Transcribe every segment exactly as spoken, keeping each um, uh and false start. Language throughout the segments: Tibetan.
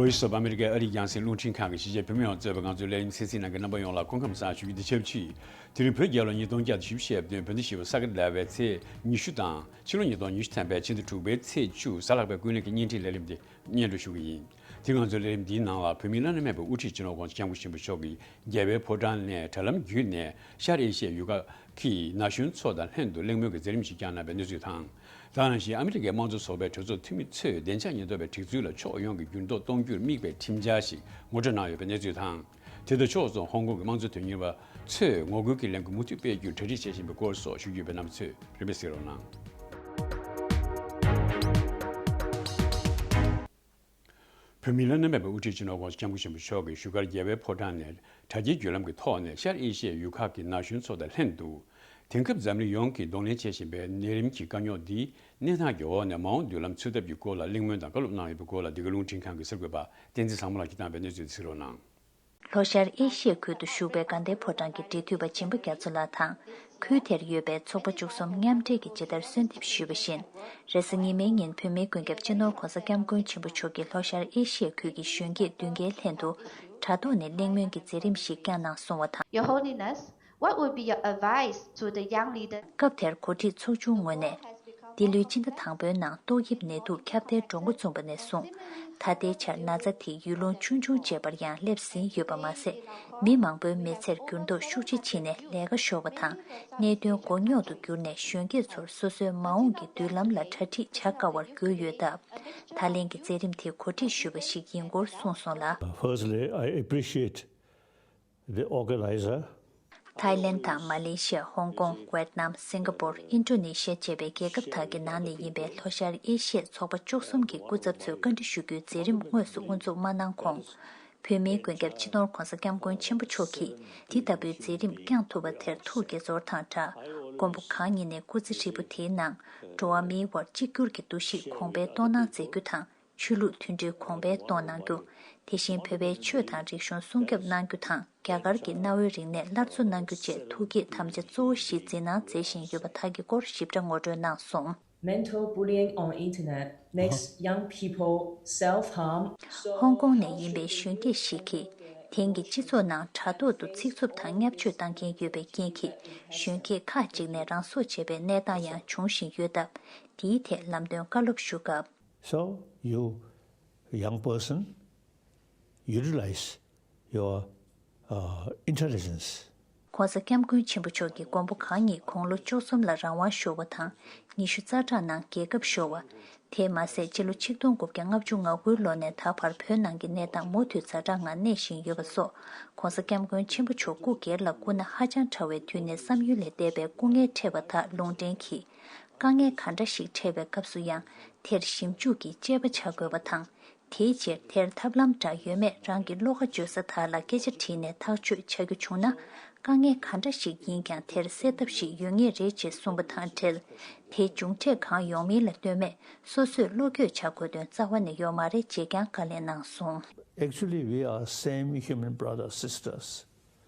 Voice of America ཨ་རིའི་རྒྱང་སྲིང་རླུང་འཕྲིན་ཁང་གི་གཞིས་བྱེས་བོད་མི་ཡོངས་གཙོས་པའི་ང་ཚོའི་ལས་རིམ་གསན་གཟིགས་གནང་མཁན་རྣམ་པ་ཡོངས་ལ་སྐུ་ཁམས་བཟང་ཞུ་རྒྱུ་འདི་ཕྱག་ཕྱིས། དེ་རིང་བོད་རྒྱལ་ལོ་ཉིས་སྟོང་བརྒྱ་དང་བཞི་བཅུ་ཞེ་བདུན་བོད་ཟླ་བཞི་པའི་ས་ག་ཟླ་བའི་ཚེས་ཉི་ཤུ་དང་ཕྱི་ལོ་ཉིས་སྟོང་ཉི་ཤུ་ཐམ་པའི་ཕྱི་ཟླ་དྲུག་པའི་ཚེས་བཅུ་གཟའ་ལྷག་པའི་ཀུན་གླེང་གི་བརྙན་འཕྲིན་ལས་རིམ་འདི་སྙན་སྒྲོན་ཞུ་གི་ཡིན། དེ་ང་ཚོའི་ལས་རིམ་འདིའི་ནང་ལ་བོད་མིའི་བླ་ན་མེད་པའི་དབུ་ཁྲིད་སྤྱི་ནོར་༸གོང་ས་༸སྐྱབས་མགོན་ཆེན་པོ་མཆོག་གིས་རྒྱལ་བའི་ཕོ་བྲང་ནས་དྲ་ལམ་བརྒྱུད་ནས་ཤར་ཨེ་ཤི་ཡའི་ཡུལ་ཁག་གི་ན་གཞོན་ཚོ་དང་ལྷན་དུ་གླེང་མོལ་གྱི་མཛད་རིམ་ཞིག་བསྐྱངས་གནང་བའི་གནས་ཚུལ་དང་། ད་ག་ནང་བཞིན་ཨ་མི་རི་ཀའི་དམངས་གཙོ་ཚོགས་པའི་གྲོས་ཚོགས་འཐུས་མི་ཚོས་བདེ་འཇགས་ཉེན་རྟོག་པའི་སྒྲིག་འཛུགས་ལ་ཕྱོགས་ཡོངས་ཀྱི་འགྱུར་ལྡོག་གཏོང་རྒྱུར་དམིགས་པའི་ཁྲིམས་འཆར་ཞིག་ངོ་སྤྲོད་གནང་ཡོད་པའི་གནས་ཚུལ་དང་། དེ་དང་ཕྱོགས་མཚུངས་ཧོང་ཀོང་གི་དམངས་གཙོ་དོན་གཉེར་བ་ཚོས་ངོ་རྒོལ་གྱི་ལས་འགུལ་མུ་མཐུད་སྤེལ་རྒྱུར་གྲ་སྒྲིག་བྱེད་བཞིན་པའི་སྐོར་སོགས་ཞུ་རྒྱུ་ཡོད་པའི་རྣམ་པ་ཚོས་རིན་པས་གཟིགས་རོགས་གནང་། བོད་མིའི་བླ་ན་མེད་པའི་དབུ་ཁྲིད་སྤྱི་ནོར་༸གོང་ས་༸སྐྱབས་མགོན་ཆེན་པོ་མཆོག་གིས་བཞུགས་སྒར་རྒྱལ་བའི་ཕོ་བྲང་ནས་དྲ་རྒྱའི་བརྒྱུད་ལམ་གྱི་ཐོག་ནས་ཤར་ཨེ་ཤི་ཡའི་ཡུལ་ཁག་གི་ན་གཞོན་ཚོ་དང་ལྷན་དུ། དེང་སྐབས་འཛམ་གླིང་ཡོངས་ཀྱིས་གདོང་ལེན་བྱེད་བཞིན་པའི་ནད་རིམས་ཀྱི་དཀའ་རྙོག་འདིའི་གནས་སྟངས་ཀྱི་འོག་ནས་མ་འོངས་མདུན་ལམ་འཚོལ་ཐབས་ཀྱི་སྐོར་ལ་གླེང་མོལ་དང་བཀའ་སློབ་གནང་ཡོད་པའི་སྐོར་ལ་འདི་ག་རླུང་འཕྲིན་ཁང་གི་གསར་འགོད་པ་བསྟན་འཛིན་བཟང་མོ་ལགས་ཀྱིས་བཏང་བའི་གནས་ཚུལ་གཟིགས་རོགས་གནང་། ལྷོ་ཤར་ཨེ་ཤི་ཡའི་ཁུལ་དུ་བཞུགས་པའི་དགའ་ལྡན་ཕོ་བྲང་གི་འབྲེལ་མཐུད་པ་སྦྱིན་པ་རྒྱ་མཚོ་ལགས་དང་། ཁུལ་དེར་ཡོད་པའི་ཚོགས་པ་བཅུ་གསུམ་མཉམ་འབྲེལ་གྱིས་ཇི་ལྟར་གསོལ་འདེབས་ཞུས་པ་བཞིན། རེས་གཟའ་ཉི་མའི་ཉིན་བོད་མིའི་མགོན་སྐྱབས་སྤྱི་ནོར་༸གོང་ས་༸སྐྱབས་མགོན་ཆེན་པོ་མཆོག་གིས་ལྷོ་ཤར་ཨེ་ཤི་ཡའི་ཁུལ་གྱི་གཞོན་སྐྱེས་བདུན་བརྒྱའི་ལྷན་དུ་དྲ་ཐོག་ནས་གླེང་མོལ་གྱི་མཛད་རིམ་ཞིག་བསྐྱངས་གནང་སོང་བ་དང་། Your Holiness, what would be your advice to the young leaders? སྐབས་དེར་འགོ་ཁྲིད་ཚོགས་ཆུང་ངོས་ནས། འདི་ལོའི་སྤྱི་ཟླ་དང་པོའི་ནང་ཏོག་དབྱིབས་ནད་དུག་ཁྱབ་གདལ་འགྲོ་འགོ་བྱུང་བ་ནས་བཟུང་། ད་ལྟའི་ཆར་ན་ཚ་དེ་ཡུལ་ལུང་ཆུང་ཆུང་བཅས་པར་ཡང་སླེབས་ཟིན་ཡོད་པ་མ་ཟད། མི་མང་པོའི་མི་ཚེར་འགྱུར་ལྡོག་ཤུགས་ཆེ་ཕྱིན་ནས་ལས་ཀ་ཤོར་བ་དང་། གནད་དོན་མགོ་རྙོག་ཏུ་གྱུར་ནས་གཞོན་སྐྱེས་ཚོར་སོ་སོའི་མ་འོངས་ཀྱི་མདུན་ལམ་ལ་གྲ་སྒྲིག་བྱ་དཀའ་བར་གྱུར་ཡོད་སྟབས། ད་ལན་གྱི་མཛད་རིམ་དེ་གོ་སྒྲིག་ཞུས་པ་ཞིག་ཡིན་སྐོར་གསུངས་སོང་ལ། Firstly, I appreciate the organizer. ཐའི་ལེན་དང་མ་ལེ་ཤི་ཡ། ཧོང་ཀོང་། ཝེད་ནམ། སིང་ག་པོར། ཨིན་ཌོ་ནེ་ཤི་ཡ་བཅས་པའི་རྒྱལ་ཁབ་དག་གི་ནང་ནས་ཡིན་པའི་ལྷོ་ཤར་ཨེ་ཤི་ཡའི་ཚོགས་པ་བཅུ་གསུམ་གྱི་སྐུ་ཚབ་ཚོས་བཀའ་འདྲི་ཞུ་རྒྱུའི་མཛད་རིམ་དངོས་སུ་དབུ་འཛུགས་མ་གནང་གོང་། བོད་མིའི་མགོན་སྐྱབས་སྤྱི་ནོར་༸གོང་ས་༸སྐྱབས་མགོན་ཆེན་པོ་མཆོག་གིས་འདི་ལྟ་བུའི་མཛད་རིམ་བསྐྱངས་ཐུབ་པ་དེར་ཐུགས་དགྱེས་ཚོར་དང་སྦྲགས། མགོན་པོ་གང་ཉིད་ནས་སྐུ་ཚེ་ཧྲིལ་པོ་དེའི་ནང་འགྲོ་བ་མིའི་དབར་གཅིག་གྱུར་གྱི་འདུ་ཤེས་གོང་འཕེལ་གཏོང་གནང་མཛད་རྒྱུ་དང་། ཆོས་ལུགས་མཐུན་སྒྲིལ་གོང་འཕེལ་གཏོང་གནང་རྒྱུ། དེ་བཞིན་བོད་པའི་ཆོས་དང་རིག་གཞུང་སྲུང་སྐྱོབ་གནང་རྒྱུ་དང་། རྒྱ་གར་གྱི་གནའ་བོའི་རིག་གནས་སླར་གསོ་གནང་རྒྱུ་བཅས་ཐུགས་བསྐྱེད་དམ་བཅའ་གཙོ་བོ་བཞི་འཛིན་གནང་མཛད་བཞིན་ཡོད་པ་དག་གི་སྐོར་ཞིབ་ཕྲ་ངོ་སྤྲོད་གནང་སོང་། Mental bullying on internet makes young people self-harm. ཧོང་ཀོང་ནས་ཡིན་པའི་གཞོན་སྐྱེས་ཤིག་གིས། དེང་གི་སྤྱི་ཚོགས་ནང་དྲ་ཐོག་ཏུ་ཚིག་རྩུབ་དང་བརྙས་བཅོས་བཏང་མཁན་ཡོད་པའི་རྐྱེན་གྱིས། གཞོན་སྐྱེས་ཁག་ཅིག་ནས་རང་སྲོག་བཅད་པའི་གནས་སྟངས་ཡང་འབྱུང་བཞིན་ཡོད་སྟབས། དེའི་ཐད་ལམ་སྟོན་བཀའ་སློབ་ཞུ་སྐབས། So you, young person, utilize your uh, intelligence. ༸གོང་ས་༸སྐྱབས་མགོན་ཆེན་པོ་མཆོག་གིས་མགོན་པོ་གང་ཉིད་དགུང་ལོ་བཅུ་གསུམ་ལ་རང་དབང་ཞུ་བ་དང་། ཉི་ཤུ་རྩ་གྲངས་ནང་རྒྱལ་ཁབ་ཤོར་བ། དེས་མ་ཟད་སྤྱི་ལོ་ཆིག་སྟོང་དགུ་བརྒྱ་ལྔ་བཅུ་ང་དགུའི་ལོ་ནས་ད་བར་བོད་ནང་གི་གནས་སྟངས་མུ་མཐུད་ཛ་དྲག་ངང་གནས་བཞིན་ཡོད་པ་སོགས། ༸གོང་ས་༸སྐྱབས་མགོན་ཆེན་པོ་མཆོག་སྐུ་སྒེར་ལ་སྐུ་ན་ཧ་ཅང་ཕྲ་བའི་དུས་ནས་བསམ་ཡུལ་ལས་འདས་པའི་སྐུ་ངལ་འཕྲད་པ་དག་ལུང་འདྲེན་གྱིས། དཀའ་ངལ་ག་འདྲ་ཞིག་འཕྲད་པའི་སྐབས་སུ་ཡང་དེར་ཞིབ་འཇུག་གིས་དཔྱད་པ་བྱ་དགོས་པ་དང་། དེའི་ཕྱིར་དེར་ཐབས་ལམ་འདྲ་ཡོད་མེད་རང་གི་བློ་ཁ་བརྗོད་ས་དག་ལ་སྐད་ཆ་དྲིས་ནས་ཐག་གཅོད་བྱ་རྒྱུ་བྱུང་ན། དཀའ་ངལ་ག་འདྲ་ཞིག་ཡིན་ཀྱང་དེར་སེལ་ཐབས་ཤིག་ཡོད་ངེས་རེད་ཅེས་གསུངས་པ་དང་འབྲེལ། དེའི་མཇུག་འབྲས་གང་ཡོང་མིན་ལ་ལྟོས་མེད་སོ་སོས་བློ་འགྱོད་བྱ་དགོས་དོན་རྩ་བ་ནས་ཡོད་མ་རེད་ཅེས་ཀྱང་བཀའ་ལན་གནང་སོང་། Actually, we are same human brothers, sisters,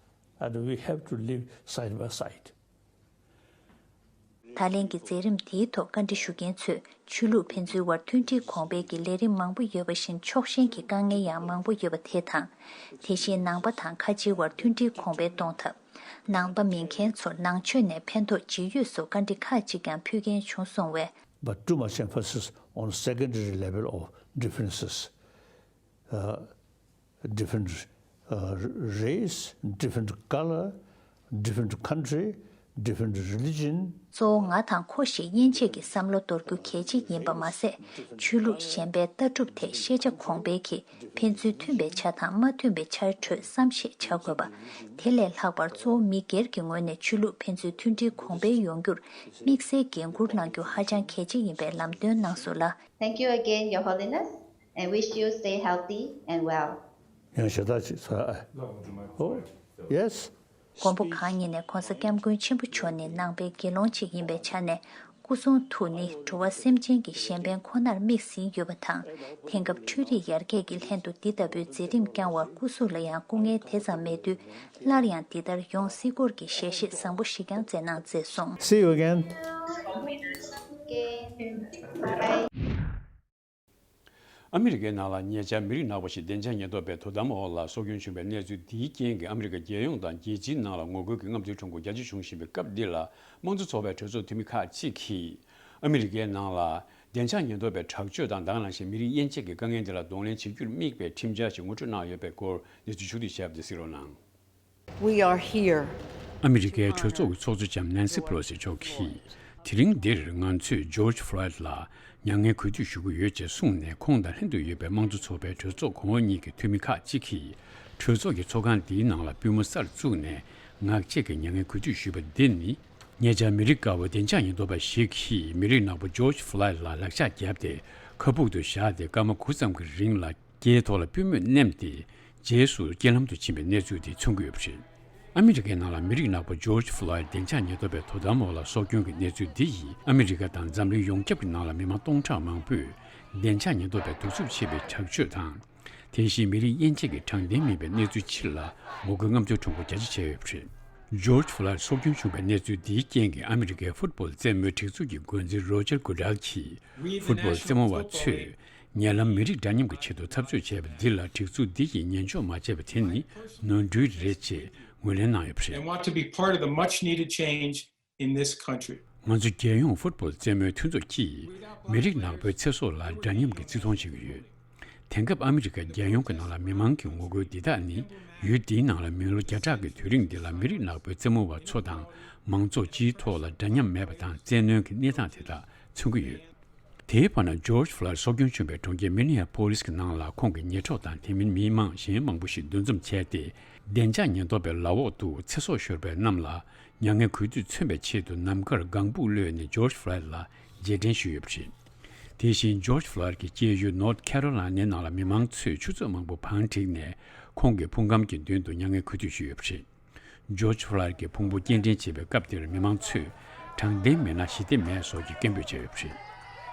and we have to live side by side. ད་ལན་གྱི་མཛད་རིམ་དེའི་ཐོག་བཀའ་འདྲི་ཞུ་མཁན་ཚོས་ཆོས་ལུགས་ཕན་ཚུན་དབར་མཐུན་སྒྲིལ་གོང་འཕེལ་གྱི་ལས་རིམ་མང་པོ་ཡོད་པ་བཞིན་ཕྱོགས་ཞེན་གྱི་དཀའ་ངལ་ཡང་མང་པོ་ཡོད་པ་དེ་དང་། དེ་བཞིན་ནང་པ་དང་ཁ་ཆེའི་དབར་མཐུན་སྒྲིལ་གོང་འཕེལ་གཏོང་ཐབས། ནང་པ་མིན་མཁན་ཚོར་ནང་ཆོས་ནས་ཕན་ཐོགས་ཇི་ཡོད་སོགས་བཀའ་འདྲི་ཁག་ཅིག་ཀྱང་ཕུལ་མཁན་བྱུང་སོང་བས། But too much emphasis on secondary level of differences. Uh, different uh, race, different color, different country, different religion. གཙོ་བོ་ང་དང་ཁོ་ཞེས་དབྱེ་འབྱེད་ཀྱི་བསམ་བློ་དོར་རྒྱུ་གལ་ཆེ་ཡིན་པ་མ་ཟད། ཆོས་ལུགས་གཞན་པའི་ལྟ་གྲུབ་ཐད་ཤེས་བྱ་གོང་འཕེལ་གྱིས་ཕན་ཚུན་མཐུན་པའི་ཆ་དང་མ་མཐུན་པའི་ཆར་ཁྲོད་བསམ་ཤེས་བྱ་དགོས་པ། དེ་ལས་ལྷག་པར་གཙོ་བོ་མི་སྒེར་གྱི་ངོས་ནས་ཆོས་ལུགས་ཕན་ཚུན་མཐུན་སྒྲིལ་གོང་འཕེལ་ཡོང་རྒྱུར་དམིགས་བསལ་འགན་འཁུར་གནང་རྒྱུ་ཧ་ཅང་གལ་ཆེ་ཡིན་པའི་ལམ་སྟོན་གནང་སོང་ལ། Thank you again, Your Holiness, and wish you stay healthy and well. ཡང་ཞེ་དྲག་ཅིག་ཚོར་ཨ། Oh, yes. མགོན་པོ་གང་ཉིད་ནས་༸གོང་ས་༸སྐྱབས་མགོན་ཆེན་པོ་མཆོག་ནི་ནང་པའི་དགེ་སློང་ཅིག་ཡིན་པའི་ཆ་ནས། སྐུ་གསུང་ཐུགས་ནི་འགྲོ་བ་སེམས་ཅན་གྱི་གཞན་ཕན་ཁོ་ནར་དམིགས་ཟིན་ཡོད་པ་དང་། དེང་སྐབས་འཕྲུལ་རིག་ཡར་རྒྱས་ཀྱི་ལྷན་དུ་འདི་ལྟ་བུའི་མཛད་རིམ་བསྐྱང་བར་སྐུ་གཟུགས་ལ་ཡང་སྐུ་ངལ་དེ་ཙམ་མེད་དུས། སླར་ཡང་འདི་ལྟར་ཡོང་སྲིད་སྐོར་གྱི་ཞལ་བཞེས་བཟང་པོ་ཞིག་ཀྱང་མཛད་གནང་མཛད་སོང་། See you again. Okay. Bye. ཨ་མི་རི་ཀའི་ནང་ལ་ཉེ་ཆར་མི་རིགས་ནག་པོ་ཞིག་བདེ་འཇགས་ཉེན་རྟོག་པའི་དོ་དམ་འོག་ལ་སྲོག་སྐྱོན་བྱུང་བའི་གནས་ཚུལ་འདིའི་རྐྱེན་གྱིས་ཨ་མི་རི་ཀ་རྒྱལ་ཡོངས་དང་རྒྱལ་སྤྱིའི་ནང་ལ་ངོ་རྒོལ་གྱི་རྔམ་སྟོན་ཁྲོམ་སྐོར་རྒྱ་ཆེ་བྱུང་བཞིན་པའི་སྐབས་འདི་ལ། དམངས་གཙོ་ཚོགས་པའི་གྲོས་ཚོགས་འཐུས་མི་ཁག་ཅིག་གིས་ཨ་མི་རི་ཀའི་ནང་ལ་བདེ་འཇགས་ཉེན་རྟོག་པའི་དྲག་སྤྱོད་དང་དེ་ག་ནང་བཞིན་མི་རིགས་དབྱེ་འབྱེད་ཀྱི་དཀའ་ངལ་འདི་ལ་གདོང་ལེན་བྱེད་རྒྱུར་དམིགས་པའི་ཁྲིམས་འཆར་ཞིག་ངོ་སྤྲོད་གནང་ཡོད་པའི་སྐོར་གནས་ཚུལ་ཕྱོགས་བསྡུས་བྱས་པ་དེ་གཟིགས་རོགས་གནང་། We are here. ཨ་མི་རི་ཀའི་གྲོས་ཚོགས་ཀྱི་ཚོགས་གཙོ་ལྕམ་ནན་སི་པེ་ལོ་སི་མཆོག་གིས། དེ་རིང་འདིར་ང་ཚོས་ཇོརྗ་ཕོ་ལོའིད་ལ་མྱ་ངན་གུས་འདུད་ཞུ་གི་ཡོད་ཅེས་གསུངས་ནས། ཁོང་དང་ལྷན་དུ་ཡོད་པའི་དམངས་གཙོ་ཚོགས་པའི་གྲོས་ཚོགས་གོང་འོག་གཉིས་ཀྱི་འཐུས་མི་ཁག་ཅིག་གིས་གྲོས་ཚོགས་ཀྱི་ཚོགས་ཁང་འདིའི་ནང་ལ་པུས་མོ་སར་བཙུགས་ནས་ངག་བཅད་ཀྱིས་མྱ་ངན་གུས་འདུད་ཞུས་པ་འདི་ནི། ཉེ་ཆར་མི་རིགས་དཀར་པོ་བདེ་འཇགས་ཉེན་རྟོག་པ་ཞིག་གིས་མི་རིགས་ནག་པོ་ཇོརྗ་ཕོ་ལོའིད་ལ་ལག་ཆ་བརྒྱབ་སྟེ་ཁ་སྦུག་ཏུ་བཞག་སྟེ་སྐར་མ་དགུ་ཙམ་གྱི་རིང་ལ། རྒྱའི་ཐོག་ལ་པུས་མོས་མནན་ཏེ། རྗེས་སུ་རྐྱེན་ལམ་དུ་ཕྱིན་པའི་གནས་ཚུལ་དེ་མཚོན་གྱི་ཡོད་པ་རེད། ཨ་མི་རི་ཀའི་ནང་ལ་མི་རིགས་ནག་པོ་ཇོརྗ་ཕོ་ལོའིད་བདེ་འཇགས་ཉེན་རྟོག་པའི་དོ་དམ་འོག་ལ་སྲོག་སྐྱོན་གྱི་གནས་ཚུལ་འདི་ཡིས་ཨ་མི་རི་ཀ་དང་འཛམ་གླིང་ཡོངས་ཁྱབ་ཀྱི་ནང་ལ་མི་མང་སྟོང་ཕྲག་མང་པོས་བདེ་འཇགས་ཉེན་རྟོག་པས་གདུག་རྩུབ་ཆེ་བའི་དྲག་སྤྱོད་དང་། དེ་བཞིན་མི་རིགས་དབྱེ་འབྱེད་ཀྱི་དྲང་བདེན་མིན་པའི་གནས་ཚུལ་སྤྱི་ལ་ངོ་རྒོལ་རྔམ་སྟོན་ཁྲོམ་སྐོར་རྒྱ་ཆེ་བྱས་ཡོད་པ་རེད། ཇོརྗ་ཕོ་ལོའིད་སྲོག་སྐྱོན་བྱུང་བའི་གནས་ཚུལ་འདིའི་རྐྱེན་གྱིས་ཨ་མི་རི་ཀའི་ཕུཊ་བོལ་རྩེད་མོའི་སྒྲིག་འཛུགས་ཀྱི་འགོ་འཛིན་རོ་ཇར་གུ་ཌལ་གྱིས། ཕུཊ་བོལ་རྩེད་མོ་བ་ཚོས་ཉེ་ལམ་མི་རིགས་འདྲ་མཉམ་གྱི་ཆེད་དུ་འཐབ་རྩོད་བྱས་པ་འདི་ལ་སྒྲིག་འཛུགས་འདི་ཡིས་ཉན་འཇོག་མ་བྱས་པ་དེ་ནི་ནོར་འཁྲུལ་རེད་ཅེས་ངོས་ལེན་གནང་ཡོད་པ་རེད། And want to be part of the much needed change in this country. ང་ཚོ་རྒྱལ་ཡོངས་ཕུཊ་བོལ་རྩེད་མོའི་མཐུན་ཚོགས་ཀྱིས་མི་རིགས་ནག་པོའི་ཚེ་སྲོག་ལ་འདྲ་མཉམ་གྱི་བརྩི་མཐོང་བྱེད་ཀྱི་ཡོད། དེང་སྐབས་ཨ་མི་རི་ཀ་རྒྱལ་ཡོངས་ཀྱི་ནང་ལ་མི་མང་གི་ངོ་རྒོལ་འདི་དག་ནི་ཡུལ་འདིའི་ནང་ལ་མི་ལོ་བརྒྱ་ཕྲག་གི་དུས་རིང་འདི་ལ་མི་རིགས་ནག་པོའི་རྩེད་མོ་བ་ཚོ་དང་མང་ཚོགས་སྤྱིའི་ཐོག་ལ་འདྲ་མཉམ་མེད་པ་དང་བཙན་གནོན་གྱི་གནས་སྟངས་དེ་དག་མཚོན་གྱི་ཡོད། དེའི་བར་ན་ཇོརྗ་ཕོ་ལོའིད་སྲོག་སྐྱོན་བྱུང་བའི་གྲོང་ཁྱེར་མི་ནི་ཡ་ཕོ་ལིས་ཀྱི་ནང་ལ་ཁོང་གི་ཉེ་གྲོགས་དང་དེ་མིན་མི་མང་གཞན་མང་པོ་ཞིག་འདུ་འཛོམས་བྱས་ཏེ། བདེ་འཇགས་ཉེན་རྟོག་པའི་ལག་འོག་ཏུ་ཚེ་སྲོག་ཤོར་བའི་རྣམས་ལ་མྱ་ངན་གུས་འདུད་མཚོན་པའི་ཆེད་དུ་ནམ་མཁར་ལྒང་ཕུག་གློད་ནས་ཇོརྗ་ཕོ་ལོའིད་ལ་རྗེས་དྲན་ཞུས་ཡོད་པ་རེད། དེ་བཞིན་ཇོརྗ་ཕོ་ལོའིད་ཀྱི་སྐྱེས་ཡུལ་ནོར་ཐ་ཁེ་རོ་ལ་ནའི་ནང་ལ་མི་མང་ཚོས་ཆུ་ཚོད་མང་པོ་བང་བསྒྲིགས་ནས་ཁོང་གི་ཕུང་ཁམས་ཀྱི་མདུན་དུ་མྱ་ངན་གུས་འདུད་ཞུས་ཡོད་པ་རེད། ཇོརྗ་ཕོ་ལོའིད་ཀྱི་ཕུང་པོ་སྐྱེལ་འདྲེན་བྱེད་པའི་སྐབས་དེར་མི་མང་ཚོས་དྲང་བདེན་མེད་ན་ཞི་བདེ་མེད་སོགས་ཀྱི་སྐད་འབོད་བྱས་ཡོད་པ་རེད།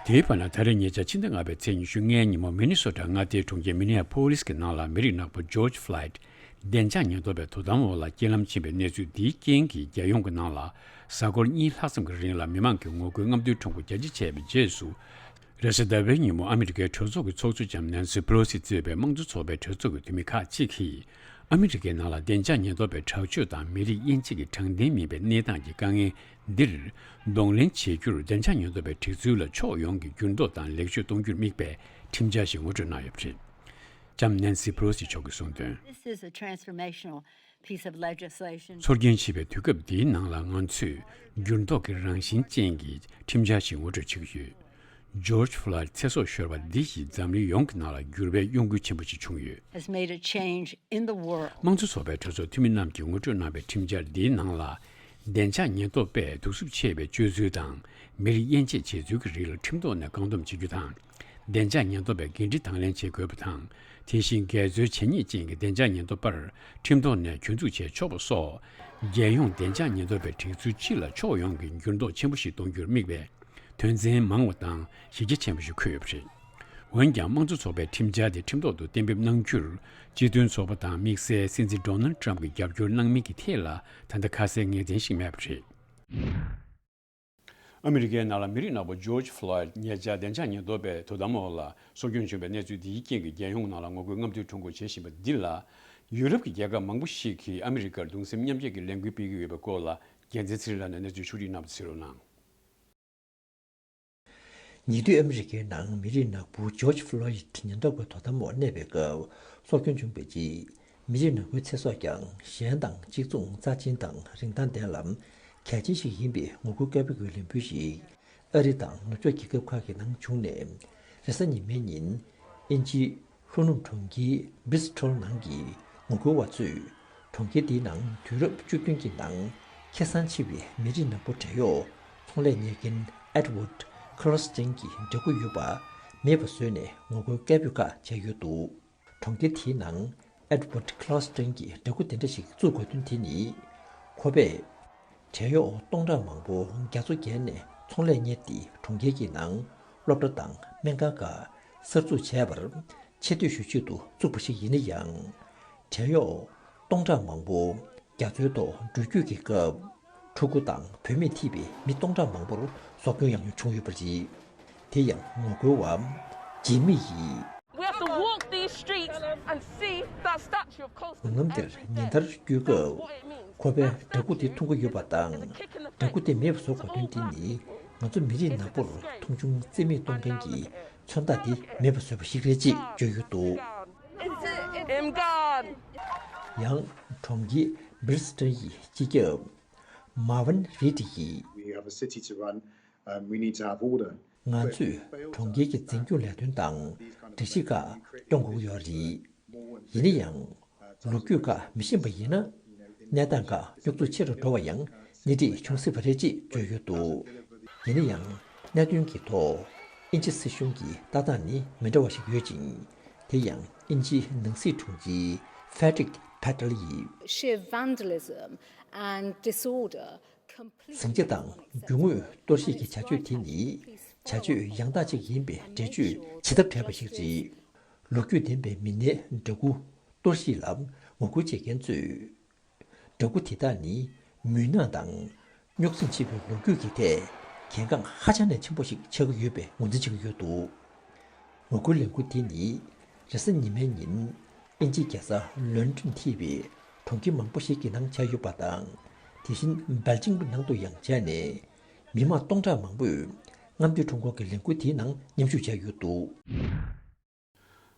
དེའི་བར་ན་ད་རེས་ཉེ་ཆར་ཕྱི་ཟླ་ལྔ་པའི་ཚེས་ཉི་ཤུ་ལྔའི་ཉིན་མོ་མི་ནི་སོ་ཊ་མངའ་སྡེའི་གྲོང་ཁྱེར་མི་ནི་ཡ་ཕོ་ལིས་ཀྱི་ནང་ལ་མི་རིགས་ནག་པོ་ཇོརྗ་ཕོ་ལོའིད་བདེ་འཇགས་ཉེན་རྟོག་པའི་དོ་དམ་འོག་ལ་རྐྱེན་ལམ་ཕྱིན་པའི་གནས་ཚུལ་འདིའི་རྐྱེན་གྱིས་རྒྱལ་ཡོངས་ཀྱི་ནང་ལ་གཟའ་འཁོར་གཉིས་ལྷག་ཙམ་གྱི་རིང་ལ་མི་མང་གི་ངོ་རྒོལ་རྔམ་སྟོན་ཁྲོམ་སྐོར་རྒྱ་ཆེ་བྱས་པའི་རྗེས་སུ། རེས་གཟའ་ཟླ་བའི་ཉིན་མོ་ཨ་མི་རི་ཀའི་གྲོས་ཚོགས་ཀྱི་ཚོགས་གཙོ་ལྕམ་ནན་སི་པེ་ལོ་སི་གཙོས་པའི་དམངས་གཙོ་ཚོགས་པའི་གྲོས་ཚོགས་ཀྱི་འཐུས་མི་ཁག་ཅིག་གིས། ཨ་མི་རི་ཀའི་ནང་ལ་བདེ་འཇགས་ཉེན་རྟོག་པའི་དྲག་སྤྱོད་དང་མི་རིགས་དབྱེ་འབྱེད་ཀྱི་དྲང་བདེན་མིན་པའི་གནས་སྟངས་ཀྱི་དཀའ་ངལ་འདིར་གདོང་ལེན་བྱེད་རྒྱུར་བདེ་འཇགས་ཉེན་རྟོག་པའི་སྒྲིག་འཛུགས་ལ་ཕྱོགས་ཡོངས་ཀྱི་འགྱུར་ལྡོག་དང་ལེགས་བཅོས་གཏོང་རྒྱུར་དམིགས་པའི་ཁྲིམས་འཆར་ཞིག་ངོ་སྤྲོད་གནང་ཡོད་པ་རེད། ལྕམ་ནན་སི་པེ་ལོ་སི་མཆོག་གིས་གསུངས་དོན། This is a transformational piece of legislation. ཚོར་སྐྱེན་ཆེ་བའི་དུས་སྐབས་འདིའི་ནང་ལ་ང་ཚོས་འགྱུར་ལྡོག་གི་རང་བཞིན་ཅན་གྱི་ཁྲིམས་འཆར་ཞིག་ངོ་སྤྲོད་བྱེད་ཀྱི་ཡོད། ཇོརྗ་ཕོ་ལོའིད་ཚེ་སྲོག་ཤོར་བ་འདི་ཡིས་འཛམ་གླིང་ཡོངས་ཀྱི་ནང་ལ་འགྱུར་བའི་གཡོ་འགུལ་ཆེན་པོ་ཞིག་བྱུང་ཡོད། Has made a change in the world. དམངས་གཙོ་ཚོགས་པའི་གྲོས་ཚོགས་འཐུས་མི་རྣམས་ཀྱིས་ངོ་སྤྲོད་གནང་བའི་ཁྲིམས་འཆར་འདིའི་ནང་ལ། བདེ་འཇགས་ཉེན་རྟོག་པས་གདུག་རྩུབ་ཆེ་བའི་སྤྱོད་ཚུལ་དང་། མི་རིགས་དབྱེ་འབྱེད་བྱེད་ཚུལ་གྱི་རིགས་ལ་ཁྲིམས་ཐོག་ནས་བཀག་སྡོམ་བྱེད་རྒྱུ་དང་། བདེ་འཇགས་ཉེན་རྟོག་པས་འགན་འཁྲི་དང་ལེན་བྱེད་དགོས་པ་དང་། དེ་བཞིན་འགལ་འཛོལ་བྱེད་ཉེས་ཅན་གྱི་བདེ་འཇགས་ཉེན་རྟོག་པར་ཁྲིམས་ཐོག་ནས་གྱོད་འཛུགས་བྱེད་ཆོག་པ་སོགས། རྒྱལ་ཡོངས་བདེ་འཇགས་ཉེན་རྟོག་པའི་སྒྲིག་འཛུགས་སྤྱི་ལ་ཕྱོགས་ཡོངས་ཀྱི་འགྱུར་ལྡོག་ཆེན་པོ་ཞིག་གཏོང་རྒྱུར་དམིགས་པའི་དོན་ཚན་མང་བ་དང་གཞི་རྒྱ་ཆེན་པོ་ཞིག་འཁོད་ཡོད་པ་རེད། འོན་ཀྱང་དམངས་གཙོ་ཚོགས་པའི་ཁྲིམས་འཆར་དེ་ཁྲིམས་ཐོག་ཏུ་གཏན་འབེབས་གནང་རྒྱུར་སྤྱི་མཐུན་ཚོགས་པ་དང་དམིགས་བསལ་སྲིད་འཛིན་ཌོ་ནལ་ཊམ་གྱིས་རྒྱབ་སྐྱོར་གནང་མིན་གྱི་ཐད་ལ་ད་ལྟ་ཁ་གསལ་ངེས་གཏན་ཞིག་མེད་པ་རེད། ཨ་མི་རི་ཀའི་ནང་ལ་མི་རིགས་ནག་པོ་ཇོརྗ་ཕོ་ལོའིད་ཉེ་ཆར་བདེ་འཇགས་ཉེན་རྟོག་པའི་དོ་དམ་འོག་ལ་སྲོག་སྐྱོན་བྱུང་བའི་གནས་ཚུལ་འདིའི་རྐྱེན་གྱིས་རྒྱལ་ཡོངས་ནང་ལ་ངོ་རྒོལ་རྔམ་སྟོན་ཁྲོམ་སྐོར་བྱེད་བཞིན་པ་འདི་ལ། ཡུ་རོབ་ཀྱི་རྒྱལ་ཁབ་མང་པོ་ཞིག་གིས་ཨ་མི་རི་ཀར་གདུང་སེམས་མཉམ་སྐྱེད་ཀྱི་ལས་འགུལ་སྤེལ་གྱི་ཡོད་པའི་སྐོར་ལ་རྒྱལ་མཚན་ཚེ་རིང་ལགས་ནས་གནས་ཚུལ་ཕྱོགས་སྒྲིག་གནང་བ་གཟིགས་རོགས་གནང་། ཉེ་དུས་ཨ་མི་རི་ཀའི་ནང་མི་རིགས་ནག་པོ་ཇོརྗ་ཕོ་ལོ་ཡིད་ཉེན་རྟོག་པའི་དོ་དམ་འོག་གནས་པའི་སྐབས་སྲོག་སྐྱོན་བྱུང་བའི་རྗེས། མི་རིགས་ནག་པོའི་ཚེ་སྲོག་ཀྱང་གཞན་དང་གཅིག་མཚུངས་རྩ་ཆེན་དང་རིན་ཐང་ལྡན་ལ་གལ་ཆེ་ཞིག་ཡིན་པའི་ངོ་རྒོལ་སྐད་འབོད་ཀྱི་ལས་འགུལ་ཞིག་ཨ་རི་དང་ནུབ་ཕྱོགས་རྒྱལ་ཁབ་ཁག་གི་ནང་བྱུང་ནས། རེས་གཟའ་ཉི་མའི་ཉིན་དབྱིན་ཇིའི་ལྷོ་ནུབ་གྲོང་ཁྱེར་བྷི་རི་སི་ཊོལ་ནང་གི་ངོ་རྒོལ་བ་ཚོས་གྲོང་ཁྱེར་དེའི་ནང་དུས་རབས་བཅུ་བདུན་གྱི་ནང་ཁེ་བཟང་ཆེ་བའི་མི་རིགས་ནག་པོ་བྲན་གཡོག་ཚོང་ལས་གཉེར་མཁན་ཨེ་ཌི་ཝར་ཌི་ཁི་ལོ་སི་ཊིན་གྱི་འདྲ་སྐུ་ཡོད་པ་མེད་པ་བཟོས་ནས་ངོ་རྒོལ་སྐད་འབོད་ཁག་བྱས་ཡོད་འདུག་གྲོང་ཁྱེར་དེའི་ནང་ཨེ་ཌི་ཝར་ཌི་ཁི་ལོ་སི་ཊིན་གྱི་འདྲ་སྐུ་དེ་འདྲ་ཞིག་བཙུགས་དགོས་དོན་དེ་ནི། ཁོ་པས་བྲན་གཡོག་སྟོང་ཕྲག་མང་པོ་རྒྱ་མཚོ་བརྒལ་ནས་ཚོང་ལས་གཉེར་ཏེ་གྲོང་ཁྱེར་གྱི་ནང་སློབ་གྲྭ་དང་སྨན་ཁང་ཁག་གསར་འཛུགས་བྱས་པར་ཆེ་བསྟོད་ཞུ་ཆེད་དུ་བཙུགས་པ་ཞིག་ཡིན་ན་ཡང་། བྲན་གཡོག་སྟོང་ཕྲག་མང་པོ་རྒྱ་མཚོའི་ཐོག་འགྲུལ་སྐྱོད་ཀྱི་སྐབས། ཕྲུ་གུ་དང་བུད་མེད་ཐེ་བའི་མི་སྟོང་ཕྲག་མང་པོར་སྲོག་སྐྱོན་ཡང་ཡང་བྱུང་ཡོད་པ་རེད། དེ་ཡང་ངོ་རྒོལ་བ་ཇི་མི་ཡིས། ངམ་དེར་ཉིན་ལྟར་སྐྱོད་སྐབས་ཁོ་པས་འདྲ་སྐུ་དེ་མཐོང་གི་ཡོད་པ་དང་། འདྲ་སྐུ་དེ་མེད་པ་བཟོ་དགོས་དོན་དེ་ནི་ང་ཚོ་མི་རིགས་ནག་པོར་མཐོང་ཆུང་རྩིས་མེད་གཏོང་མཁན་གྱི་མཚོན་རྟགས་དེ་མེད་པ་བཟོས་པ་ཞིག་རེད་ཅེས་བརྗོད་ཡོད་འདུག་ཡང་གྲོང་ཁྱེར་སྦིར་སི་ཊོན་ཡི་སྤྱི་ཁྱབ་མར་ཝིན་རི་ཏི་ཡིས། We have a city to run. Um, we need to have order. ང་ཚོས་གྲོང་ཁྱེར་གྱི་འཛིན་སྐྱོང་ལས་དོན་དང་སྒྲིག་གཞི་ཁག་སྐྱོང་དགོས་ཀྱི་ཡོད་རེད། ཡིན་ན་ཡང་། ལོ་རྒྱུས་ཁག་མི་ཤེས་པ་ཡིན་ན། གནས་སྟངས་ཁག་རྙོག་འཛིང་ཆེ་རུ་འགྲོ་བ་ཡང་སྣེ་ཁྲིད་བྱུང་སྲིད་པ་རེད་ཅེས་བརྗོད་ཡོད་འདུག་ཡིན་ན་ཡང་། གནད་དོན་གྱི་ཐོག་དབྱིན་ཇི་སྲིད་གཞུང་གི་ལྟ་སྟངས་ནི་མི་འདྲ་བ་ཞིག་ཡོད་ཅིང་། དེ་ཡང་དབྱིན་ཇིའི་ནང་སྲིད་དྲུང་ཆེ་ཕེ་ཏྲིག་ཕེ་ཏལ་ཡིས། Sheer vandalism and disorder completely ཟིང་ཆ་དང་རྒྱུ་དངོས་གཏོར་བཤིག་གི་བྱ་སྤྱོད་དེ་ནི་བྱ་སྤྱོད་ཡང་དག་ཅིག་ཡིན་པའི་འགྲེལ་བརྗོད་བྱེད་ཐབས་བྲལ་བ་ཞིག་རེད། ལོ་རྒྱུས་ལྡན་པའི་མི་སྣའི་འདྲ་སྐུ་གཏོར་བཤིག་ལ་ངོ་རྒོལ་བྱེད་མཁན་ཚོས། འདྲ་སྐུ་དེ་དག་ནི་མུན་ནག་དང་རྙོག་འཛིང་ཆེ་བའི་ལོ་རྒྱུས་ཀྱི་ཐད་གལ་འགངས་ཧ་ཅང་ནས་ཆེན་པོ་ཞིག་ཆགས་ཀྱི་ཡོད་པའི་ངོས་འཛིན་བྱེད་ཀྱི་ཡོད་འདུག་ངོ་རྒོལ་ལས་འགུལ་དེ་ནི་རེས་གཟའ་ཉི་མའི་ཉིན་དབྱིན་ཇིའི་རྒྱལ་ས་ལོན་ཌོན་མཐིལ་བའི་གྲོང་ཁྱེར་མང་པོ་ཞིག་གི་ནང་བྱས་ཡོད་པ་དང་། དེ་བཞིན་སྦེལ་ཇིང་གི་ནང་དུ་ཡང་བྱས་ནས་མི་མང་སྟོང་ཕྲག་མང་པོས་རྔམ་སྟོན་ཁྲོམ་སྐོར་གྱི་ལས་འགུལ་དེའི་ནང་མཉམ་ཞུགས་བྱས་ཡོད་འདུག་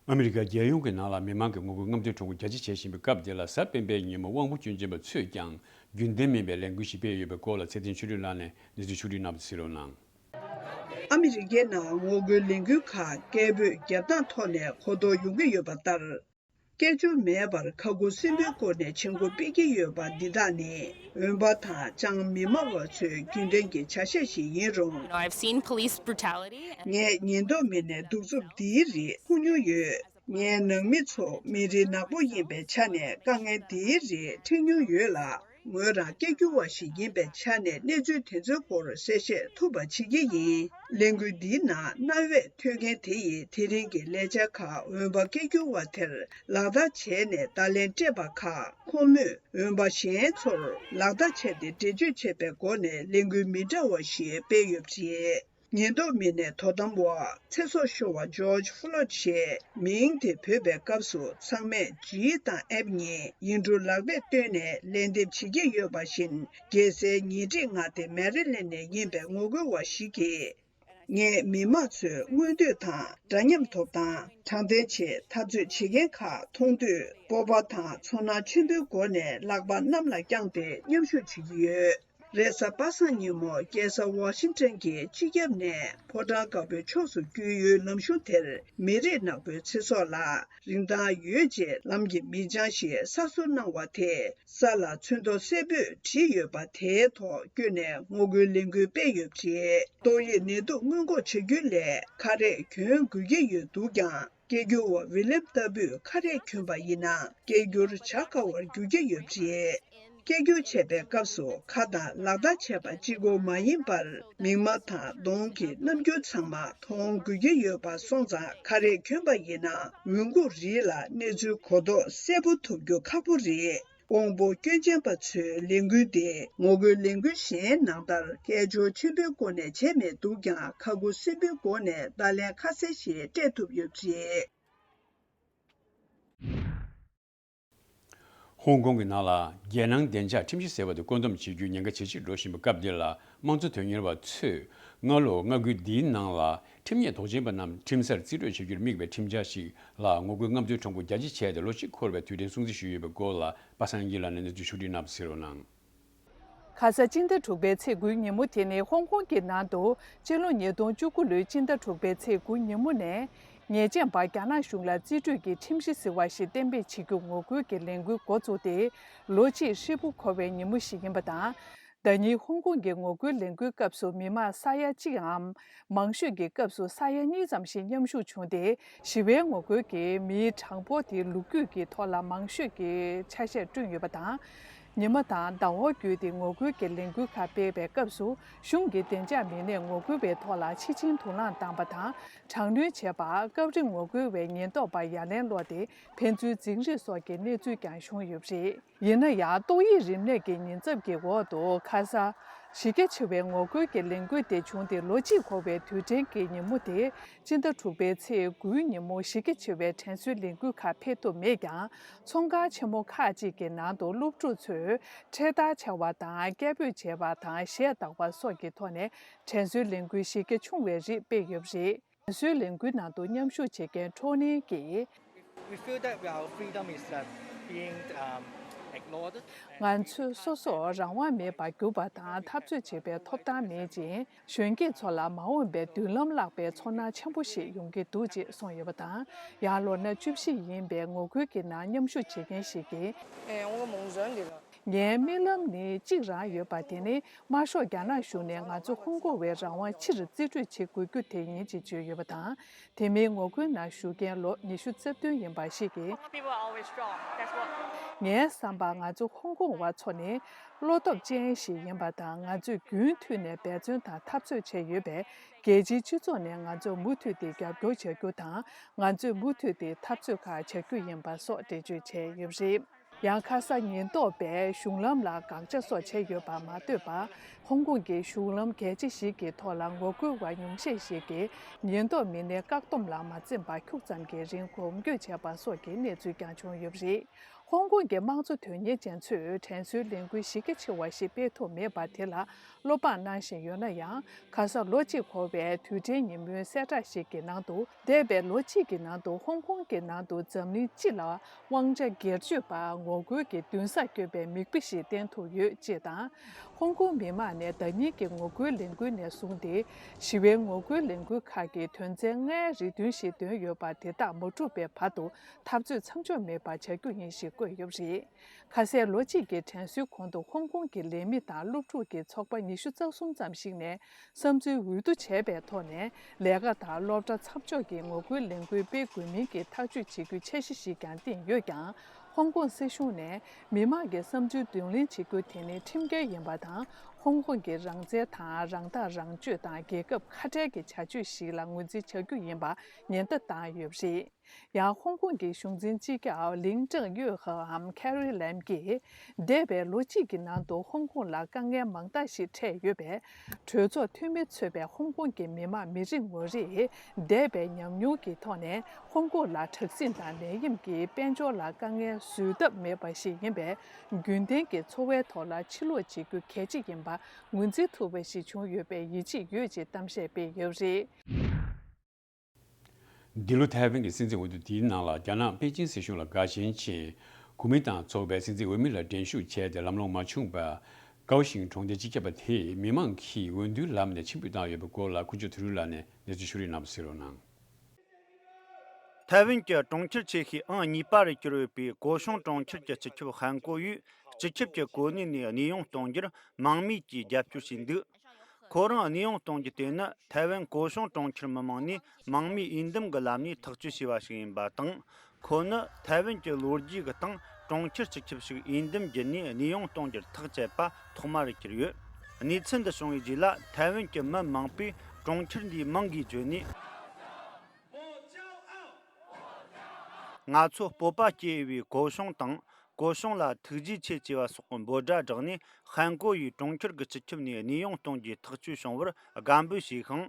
ཨ་མི་རི་ཀ་རྒྱལ་ཡོངས་ཀྱི་ནང་ལ་མི་མང་གིས་ངོ་རྒོལ་རྔམ་སྟོན་ཁྲོམ་སྐོར་རྒྱ་ཆེ་བྱེད་བཞིན་པའི་སྐབས་འདི་ལ། གཟའ་སྤེན་པའི་ཉིན་མོ་དབང་པོ་སྐྱོན་ཅན་པ་ཚོས་ཀྱང་རྒྱུན་ལྡན་མིན་པའི་ལས་འགུལ་ཞིག་སྤེལ་ཡོད་པའི་སྐོར་ལ་ཚེ་བརྟན་ཆོས་སྒྲོན་ལགས་ནས་གནས་ཚུལ་ཕྱོགས་བསྒྲིགས་གནང་བ་དེ་གསན་རོགས་གནང་། ཨ་མི་རི་ཀའི་ནང་ངོ་རྒོལ་ལས་འགུལ་ཁག་སྐད་འབོད་རྒྱབ་སྟངས་ཐོག་ནས་གོ་རྟོགས་ཡོང་གི་ཡོད་པ་ལྟར། སྐད་ཅོར་མེད་པར་ཁ་ཁུ་སིམ་པོའི་སྒོ་ནས་བྱེད་སྒོ་སྤེལ་གྱི་ཡོད་པ་འདི་དག་ནི་འོན་པ་དང་ཅང་མི་སྨྲ་བ་ཚོའི་རྒྱུན་ལྡན་གྱི་བྱ་གཞག་ཞིག་ཡིན་རུང་། You know, I've seen police brutality and ངས་ཉེན་རྟོག་མི་སྣའི་གདུག་རྩུབ་འདིའི་རིགས་མཐོང་མྱོང་ཡོད། ངའི་ནང་མི་ཚོ་མི་རིགས་ནག་པོ་ཡིན་པའི་ཆ་ནས་དཀའ་ངལ་འདིའི་རིགས་འཕྲད་མྱོང་ཡོད་ལ། ངོས་རང་སྐད་སྒྱུར་བ་ཞིག་ཡིན་པའི་ཆ་ནས་གནས་ཚུལ་དེ་ཚོའི་སྐོར་གསལ་བཤད་ཐུབ་པ་བྱེད་ཀྱི་ཡིན། ལས་འགུལ་འདིའི་ནང་རྣ་བས་ཐོས་མཁན་དེ་ཡིས་དེ་རིང་གི་ལས་འཆར་ཁག་འོན་པ་སྐད་སྒྱུར་བ་དེར་ལག་བསྟར་བྱས་ནས་བརྡ་ལན་སྤྲད་པ་ཁག་ཁོང་མོས་འོན་པ་གཞན་ཚོར་ལག་བརྡ་བྱས་ཏེ་འགྲེལ་བརྗོད་བྱས་པའི་སྒོ་ནས་ལས་འགུལ་མི་འདྲ་བ་ཞིག་སྤེལ་ཡོད་པ་རེད། ཉེན་རྟོག་མི་སྣས་དོ་དམ་འོག་ཚེ་སྲོག་ཤོར་བ་ཇོརྗ་ཕུ་ལོད་ཞེས་མིང་དེ་བོས་པའི་སྐབས་སུ་ཚང་མས་ཇི་དང་ཨེབ་གཉིས་ཡིག་འབྲུ་ལག་པས་བཏོན་ནས་ལན་འདེབས་བྱེད་ཀྱི་ཡོད་པ་བཞིན། རྒྱལ་སའི་ཉེ་འཁྲིས་མངའ་སྡེ་མེ་རི་ལེན་ནས་ཡིན་པའི་ངོ་རྒོལ་བ་ཞིག་གིས། ངས་མི་མང་ཚོའི་མངོན་འདོད་དང་འདྲ་མཉམ་ཐོབ་ཐང་། དྲང་བདེན་ཆེད་འཐབ་རྩོད་བྱེད་མཁན་ཁག་མཐོང་དུས་སྤོབས་པ་དང་ཚོར་སྣང་ཆེན་པོའི་སྒོ་ནས་ལག་པ་གནམ་ལ་བརྐྱངས་ཏེ་མཉམ་ཞུགས་བྱེད་ཀྱི་ཡོད། རེས་གཟའ་པ་སངས་ཉིན་མོ་རྒྱལ་ས་ཝ་ཤིང་ཊོན་གྱི་སྤྱི་ཁྱབ་ནས་ཕོ་བྲང་དཀར་པོའི་ཕྱོགས་སུ་བསྐྱོད་ཡུལ་ལམ་གཞུང་དེར་མི་རིགས་ནག་པོའི་ཚེ་སྲོག་ལ་རིན་ཐང་ཡོད་ཅེས་ལམ་གྱི་མི་བྱང་ཞིག་གསར་བཟོ་གནང་བ་དེས་ས་ལ་ཚོན་མདོག་སེར་པོས་བྲིས་ཡོད་པ་དེའི་ཐོག་བསྐྱོད་ནས་ངོ་རྒོལ་ལས་འགུལ་སྤེལ་ཡོད་པ་རེད། ཏོག་དབྱིབས་ནད་དུག་སྔོན་འགོག་བྱ་རྒྱུ་ལས་ཁ་རས་གྱོན་དགོས་ཀྱི་ཡོད་འདུག་ཀྱང་། སྐད་སྒྱུར་བ་ཝི་ལེམ་ལྟ་བུས་ཁ་རས་གྱོན་པ་ཡིན་ན་སྐད་སྒྱུར་བྱ་དཀའ་བར་འགྱུར་གྱི་ཡོད་པ་རེད། སྐད་སྒྱུར་བྱེད་པའི་སྐབས་སུ་ཁ་དང་ལག་བརྡ་བྱས་པ་གཅིག་པོ་མ་ཡིན་པར། མིག་མ་དང་གདོང་གི་རྣམ་འགྱུར་ཚང་མ་མཐོང་དགོས་ཀྱི་ཡོད་པ་སོང་ཙང་། ཁ་རས་གྱོན་པ་ཡིན་ན་འོན་སྐུ་རིས་ལ་གནས་ཚུལ་གོ་རྟོགས་གསལ་པོ་ཐོབ་རྒྱུ་ཁག་པོ་རེད། དབང་པོ་སྐྱོན་ཅན་པ་ཚོའི་ལས་འགུལ་དེ་ངོ་རྒོལ་ལས་འགུལ་གཞན་ནང་ལྟར་སྐད་ཅོར་ཆེན་པོའི་སྒོ་ནས་བྱས་མེད་འདུག་ཀྱང་། ཁ་ཁུ་སིམ་པོའི་སྒོ་ནས་བརྡ་ལན་ཁ་གསལ་ཞིག་སྤྲད་ཐུབ་ཡོད་པ་རེད། ཧོང་ཀོང་གི་ནང་ལ་རྒྱལ་ནང་བདེ་འཇགས་ཁྲིམས་གཞི་ཟེར་བ་དེ་བཀོད་འདོམས་བྱེད་རྒྱུའི་ཉེན་ཁ་ཇེ་ཆེར་འགྲོ་བཞིན་པའི་སྐབས་འདི་ལ། དམངས་གཙོ་དོན་གཉེར་བ་ཚོས་སྔ་ལོ་མངའ་ཁུལ་འདིའི་ནང་ལ་ཁྲིམས་ཉེས་དོགས་ཅན་པ་རྣམས་ཁྲིམས་སར་རྩིས་སྤྲོད་བྱ་རྒྱུར་དམིགས་པའི་ཁྲིམས་འཆར་ཞིག་ལ་ངོ་རྒོལ་རྔམ་སྟོན་ཁྲོམ་སྐོར་རྒྱ་ཆེ་བྱས་ཏེ་ལོ་གཅིག་འཁོར་བའི་དུས་དྲན་སྲུང་བརྩི་ཞུས་ཡོད་པའི་སྐོར་ལ་པ་སངས་སྐྱིད་ལགས་ནས་གནས་ཚུལ་ཕྱོགས་སྒྲིག་གནང་བ་གསན་རོགས་གནང་། ཁ་ས་སྤྱི་ཟླ་དྲུག་པའི་ཚེས་དགུའི་ཉིན་མོ་དེ་ནི་ཧོང་ཀོང་གི་ནང་དུ་སྤྱི་ལོ་ཉིས་སྟོང་བཅུ་དགུ་ལོའི་སྤྱི་ཟླ་དྲུག་པའི་ཚེས་དགུ་ཉིན་མོ་ནས། ཉེས་ཅན་པ་རྒྱ་ནག་གཞུང་ལ་རྩིས་སྤྲོད་ཀྱི་ཁྲིམས་གཞི་ཟེར་བ་ཞིག་གཏན་འབེབས་བྱེད་རྒྱུ་ངོ་རྒོལ་གྱི་ལས་འགུལ་འགོ་བཙུགས་ཏེ། ལོ་གཅིག་ཧྲིལ་པོ་འཁོར་བའི་ཉིན་མོ་ཞིག་ཡིན་པ་དང་། ཟླ་ཉིན་ཧོང་ཀོང་གི་ངོ་རྒོལ་ལས་འགུལ་སྐབས་སུ་མི་མང་ས་ཡ་གཅིག་འམ། མང་ཤོས་ཀྱི་སྐབས་སུ་ས་ཡ་གཉིས་ཙམ་ཞིག་མཉམ་ཞུགས་བྱུང་སྟེ། ཞི་བའི་ངོ་རྒོལ་གྱི་མིའི་གྲངས་འབོར་དེ་ལོ་རྒྱུས་ཀྱི་ཐོག་ལ་མང་ཤོས་ཀྱི་ཆ་ཤས་བསྐྲུན་ཡོད་པ་དང་། ཉི་མ་དང་ཟླ་བ་བརྒྱུད་དེ་ངོ་རྒོལ་གྱི་ལས་འགུལ་ཁག་སྤེལ་བའི་སྐབས་སུ། གཞུང་གི་བདེ་འཇགས་མི་སྣས་ངོ་རྒོལ་བའི་ཐོག་ལ་ཕྱི་འཆིང་དུག་རླངས་བཏང་པ་དང་། དྲག་གནོན་བྱས་པ། སྐབས་རེ་ངོ་རྒོལ་བའི་ཉེན་རྟོག་པ་ཡ་ལན་སློག་སྟེ་ཕན་ཚུན་འཛིང་རེས་སོགས་ཀྱི་གནས་ཚུལ་ཀྱང་བྱུང་ཡོད་པ་རེད། ཡིན་ན་ཡང་ཏོག་དབྱིབས་རིམས་ནད་ཀྱི་ཉེན་ཚབས་ཀྱི་འོག་ཏུ་ཁ་ས་ གཞི་རྒྱ་ཆེ་བའི་ངོ་རྒོལ་གྱི་ལས་འགུལ་དེ་བྱུང་སྟེ་ལོ་གཅིག་འཁོར་བའི་དུས་དྲན་གྱི་ཉིན་མོ་དེ། སྤྱི་ཟླ་དྲུག་པའི་ཚེས་དགུའི་ཉིན་མོ་གཞི་རྒྱ་ཆེ་བའི་དྲན་གསོའི་ལས་འགུལ་ཁག་ཕེབས་ཐུབ་མེད་ཀྱང་། ཚོང་ཁང་ཆེན་མོ་ཁག་ཅིག་གི་ནང་དུ་སློབ་ཕྲུག་ཚོས་འཕྲེད་དར་འཕྱར་བ་དང་། སྐད་འབོད་བྱས་པ་དང་། གཞས་གཏོང་བ་སོགས་ཀྱི་ཐོག་ནས་དྲན་གསོའི་ལས་འགུལ་གཞི་རྒྱ་ཆུང་བའི་རིགས་སྤེལ་ཡོད་པ་རེད། དྲན་གསོའི་ལས་འགུལ་ནང་དུ་མཉམ་ཞུགས་བྱེད་མཁན་ཁྲོ་ནན་གྱིས། We feel that our freedom is, um, being, um, ignored. ང་ཚོས་སོ་སོར་རང་དབང་མེད་པར་གྱུར་པ་དང་། འཐབ་རྩོད་བྱེད་པའི་ཐོབ་ཐང་མེད་ཅིང་། གཞོན་སྐྱེས་ཚོ་ལ་མ་འོངས་པའི་མདུན་ལམ་བརླག་པའི་ཚོར་སྣང་ཆེན་པོ་ཞིག་ཡོང་གི་འདུག་ཅེས་གསུངས་ཡོད་པ་དང་། ཡང་ལོ་ན་བཅུ་བཞི་ཡིན་པའི་ངོ་རྒོལ་གྱི་ནང་མཉམ་ཞུགས་བྱེད་མཁན་ཞིག་གིས། ངའི་རྨི་ལམ་ནི་གཅིག་རང་ཡོད་པ། དེ་ནི་དམར་ཤོག་རྒྱ་ནག་གཞུང་ནས་ང་ཚོ་ཧོང་ཀོང་བའི་རང་དབང་ཕྱིར་རྩིས་སྤྲོད་བྱེད་དགོས་རྒྱུ་དེ་ཡིན་ཅེས་བརྗོད་ཡོད་པ་དང་། དེ་མིན་ངོ་རྒོལ་ནང་ཞུགས་མཁན་ལོ་ཉི་ཤུ་རྩ་བདུན་ཡིན་པ་ཞིག་གིས། People are always strong. That's what. ངའི་བསམ་པར་ང་ཚོ་ཧོང་ཀོང་བ་ཚོ་ནི་བློ་སྟོབས་ཅན་ཞིག་ཡིན་པ་དང་། ང་ཚོས་རྒྱུན་མཐུད་ནས་འབད་བརྩོན་དང་འཐབ་རྩོད་བྱས་ཡོད་པས། རྒྱལ་སྤྱིའི་སྤྱི་ཚོགས་ནས་ང་ཚོར་མུ་མཐུད་དེ་རྒྱབ་སྐྱོར་བྱ་རྒྱུ་དང་། ང་ཚོས་མུ་མཐུད་དེ་འཐབ་རྩོད་ཁག་བྱ་རྒྱུ་ཡིན་པ་སོགས་འགྲེལ་བརྗོད་བྱས་ཡོད་པ་རེད། ཡང་ཁ་ས་ཉེན་རྟོག་པས་གཞུང་ལམ་ལ་དགག་བྱ་སོགས་བྱས་ཡོད་པར་མ་ལྟོས་པར། ཧོང་ཀོང་གི་གཞུང་ལམ་གལ་ཆེ་ཞིག་གི་ཐོག་ལ་ངོ་རྒོལ་བ་ཉུང་ཤས་ཤིག་གིས་ཉེན་རྟོག་མི་སྣའི་བཀག་སྡོམ་ལ་མ་འཛེམས་པར་ཁྱུག་ཙམ་གྱི་རིང་གོམ་བགྲོད་བྱས་པ་སོགས་ཀྱི་གནས་ཚུལ་ཀྱང་བྱུང་ཡོད་པ་རེད། ཧོང་ཀོང་གི་དམངས་གཙོ་དོན་གཉེར་ཅན་ཚོས་དྲན་གསོའི་ལས་འགུལ་གཞི་རྒྱ་ཆེ་བ་ཞིག་སྤེལ་ཐུབ་མེད་པ་དེ་ལ་བློ་ཕམ་གནང་བཞིན་ཡོད་ན་ཡང་། ཁ་ས་ལོ་གཅིག་འཁོར་བའི་དུས་དྲན་ཉིན་མོའི་གསལ་བསྒྲགས་ཤིག་གི་ནང་དུ། འདས་པའི་ལོ་གཅིག་གི་ནང་དུ་ཧོང་ཀོང་གི་ནང་དུ་འཛམ་གླིང་སྤྱི་ལ་དབང་ཆ་སྒེར་གཅོད་པར་ངོ་རྒོལ་གྱི་མདུན་སར་བསྐྱོད་པའི་མིག་དཔེ་ཞིག་བསྟན་ཐུབ་ཡོད་ཅེས་དང་། ཧོང་ཀོང་མི་མང་ནས་ཟླ་ཉིན་གྱི་ངོ་རྒོལ་ལས་འགུལ་ནས་བཟུང་སྟེ། ཞི་བའི་ངོ་རྒོལ་ལས་འགུལ་ཁག་གི་དོན་ཚན་ལྔའི་རེ་འདུན་ཞིག་བཏོན་ཡོད་པ་དེ་དག་མ་འགྲུབ་པའི་བར་དུ་འཐབ་རྩོད་མཚམས་འཇོག་མེད་པར་བྱ་རྒྱུ་ཡིན་ཞེས་བཀོད་ཡོད་པ་རེད། ཁ་སའི་ལོ་གཅིག་གི་དྲན་གསོའི་གོང་དུ་ཧོང་ཀོང་གི་ལས་མི་དང་སློབ་ཕྲུག་གི་ཚོགས་པ་ཉི་ཤུ་རྩ་གསུམ་ཙམ་ཞིག་ནས་བསམ་ཚུལ་འོས་བསྡུ་བྱས་པའི་ཐོག་ནས། ལས་ཀ་དང་སློབ་གྲྭ་མཚམས་འཇོག་གི་ངོ་རྒོལ་ལས་འགུལ་སྤེལ་དགོས་མིན་གྱི་ཐག་གཅོད་བྱེད་རྒྱུའི་འཆར་གཞི་ཞིག་ཀྱང་བཏིང་ཡོད་ཀྱང་། ཧོང་ཀོང་སྲིད་གཞུང་ནས་མི་མང་གི་བསམ་ཚུལ་བསྡུ་ལེན་བྱེད་རྒྱུ་དེ་ནི་ཁྲིམས་འགལ་ཡིན་པ་དང་། ཧོང་ཀོང་གི་རང་བཙན་དང་རང་ཐག་རང་གཅོད་དང་རྒྱལ་ཁབ་ཁ་བྲལ་གྱི་བྱ་སྤྱོད་ཞིག་ལ་ངོས་འཛིན་བྱ་རྒྱུ་ཡིན་པར་ཉེན་བརྡ་བཏང་ཡོད་པ་རེད། ཡང་ཧོང་ཀོང་གི་གཞུང་འཛིན་སྤྱི་ཁྱབ་ལིང་ཀྲང་ཡུས་ཧེའམ་ཁེ་རི་ལེམ་གྱིས། འདས་པའི་ལོ་གཅིག་གི་ནང་དུ་ཧོང་ཀོང་ལ་དཀའ་ངལ་མང་དག་ཞིག་འཕྲད་ཡོད་པས། གྲོས་ཚོགས་འཐུས་མི་གཙོས་པའི་ཧོང་ཀོང་གི་མི་དམངས་མི་རེ་ངོ་རེས་འདས་པའི་ཉམས་མྱོང་གི་ཐོག་ནས་ཧོང་ཀོང་ལ་དྲག་ཟིང་དང་ནད་ཡམས་ཀྱི་དཔལ་འབྱོར་ལ་དཀའ་ངལ་བཟོད་ཐབས་མེད་པ་ཞིག་ཡིན་པས། རྒྱུན་ལྡན་གྱི་འཚོ་བའི་ཐོག་ལ་ཕྱིར་ལོག་བྱེད་རྒྱུ་གལ་ཆེ་ཡིན་པ་ངོས་འཛིན་ཐུབ་པ་ཞིག་བྱུང་ཡོད་པའི་ཡིད་ཆེས་ཡོད་ཅེས་གཏམ་བཤད་སྤེལ་ཡོད་པ་རེད། འདི་ལོ་ཐའེ་ཝན་གྱི་སྲིད་འཛིན་འོས་བསྡུ་དེའི་ནང་ལ་རྒྱ་ནག་པེ་ཅིན་སྲིད་གཞུང་ལ་དགའ་ཞེན་ཆེན་གོ་མིན་ཏང་ཚོགས་པའི་སྲིད་འཛིན་འོས་མི་ལ་འགྲན་ཞུགས་བྱས་ཏེ་ལམ་ལྷོང་མ་བྱུང་བར། ཀའོ་ཤིང་གྲོང་སྡེའི་སྤྱི་ཁྱབ་པ་དེས་མི་མང་གིས་འོས་བསྡུའི་ལམ་ནས་ཕྱིར་འབུད་བཏང་ཡོད་པའི་སྐོར་ལ་ཀུན་སྤྱོད་ཐུ་རུ་ལགས་ནས་གནས་ཚུལ་ཕྱོགས་སྒྲིག་གནང་བ་གསན་རོགས་གནང་། ཐའེ་ཝན་གྱི་གྲོང་ཁྱེར་ཆེ་ཤོས་ཨང་གཉིས་པ་རུ་གྱུར་ཡོད་པའི་ཀའོ་ཤང་གྲོང་ཁྱེར་གྱི་སྤྱི་ཁྱབ་ཧན་ཀོ་ཡིས་སྤྱི་ཁྱབ་ཀྱི་གོ་གནས་ནས་གནས་དབྱུང་གཏོང་རྒྱུར་མང་མོས་ཀྱིས་རྒྱབ་སྐྱོར་བྱས་འདུག་ཁོ་རང་གནས་དབྱུང་གཏོང་རྒྱུ་དེ་ནི་ཐའེ་ཝན་ཀོ་ཤང་གྲོང་ཁྱེར་མི་མང་ནས་མང་མོས་འོས་འདེམས་ཀྱི་ལམ་ནས་ཐག་གཅོད་བྱས་པ་ཞིག་ཡིན་པ་དང་། ཁོ་ནི་ཐའེ་ཝན་གྱི་ལོ་རྒྱུས་ཀྱི་སྟེང་གྲོང་ཁྱེར་སྤྱི་ཁྱབ་ཞིག་འོས་འདེམས་བརྒྱུད་ནས་གནས་དབྱུང་གཏོང་རྒྱུར་ཐག་བཅད་པ་ཐོག་མ་རུ་གྱུར་ཡོད། གནས་ཚུལ་འདི་བྱུང་བའི་རྗེས་ལ་ཐའེ་ཝན་གྱི་མི་མང་པོས་གྲོང་ཁྱེར་འདིའི་མིང་གིས་བརྗོད་ནས། ང་ཚོ་སྤོབས་པ་སྐྱེ་འོས་པའི་ཀའོ་ཤང་དང་། ཀའོ་ཤང་ལ་ཐུགས་རྗེ་ཆེ་ཅེས་པ་སོགས་ཀྱི་འབོད་སྒྲ་བསྒྲགས་ནས། ཧན་ཀོ་ཡིས་གྲོང་ཁྱེར་གྱི་སྤྱི་ཁྱབ་ནས་གནས་དབྱུང་གཏོང་རྒྱུའི་ཐག་གཅོད་བྱུང་བར་དགའ་འབོད་བྱས་ཤིང་།